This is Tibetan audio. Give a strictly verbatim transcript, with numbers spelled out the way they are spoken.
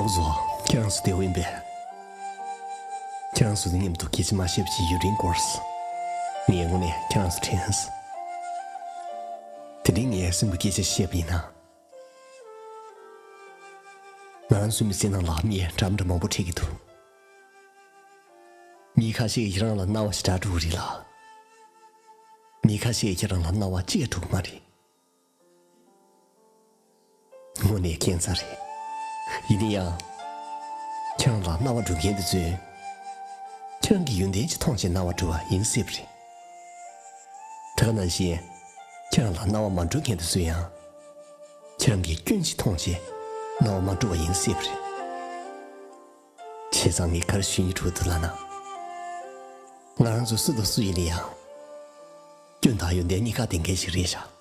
བཟོ། ཁྱེད་རང་ཚོ་བདེ་པོ་ཡིན་པས། ཁྱེད་རང་ཚོ་དང་མཉམ་དུ་སྐད་ཆ་མ་བཤད་པ་ཅིག་ཡུན་རིང་འགོར་སོང་། ངས་དངོས་གནས་ཁྱེད་རང་ཚོ་དྲན་སོང་། དེ་རིང་ངས་སེམས་ཀྱི་སྐད་ཆ་བཤད་པ་ཡིན་ན། ང་རང་ཚོའི་མི་ཚེ་ནང་ལ་མི་འདྲ་མི་འདྲ་མང་པོ་འཕྲད་ཀྱི་འདུག། མི་ཁ་ཤས་ཀྱིས་ཁྱེད་རང་ལ་སྣང་བ་ཞེ་དྲག་འགྲོ་གི་རེད་ལ། མི་ཁ་ཤས་ཀྱིས་ཁྱེད་རང་ལ་སྣང་བ་གཅིག་ཀྱང་འགྲོ་གི་མ་རེད། དངོས་གནས་རྐྱེན་རྩ་རེད། ཡིན་ན་ཡང་། ཁྱེད་རང་ལ་སྣང་བ་འགྲོ་མཁན་དེ་ཚོས། ཁྱེད་རང་གི་ཡོན་ཏན་ཅིག་མཐོང་བྱས་སྣང་བ་འགྲོ་བ་ཡིན་སྲིད་པ་རེད། དེ་ག་ནང་བཞིན། ཁྱེད་རང་ལ་སྣང་བ་མ་འགྲོ་མཁན་དེ་ཚོས་ཡང་། ཁྱེད་རང་གི་སྐྱོན་ཅིག་མཐོང་བྱས་སྣང་བ་མ་འགྲོ་བ་ཡིན་སྲིད་པ་རེད། བྱས་ཙང་ངས་ག་རེ་ཞུ་སྙིང་བྲོ་འདུག་ལབ་ན། ང་རང་ཚོ་སུ་དང་སུ་ཡིན་ན་ཡང་། སྐྱོན་དང་ཡོན་ཏན་གཉིས་ཀ་ལྡན་མཁན་ཞིག་རེད་ཤག།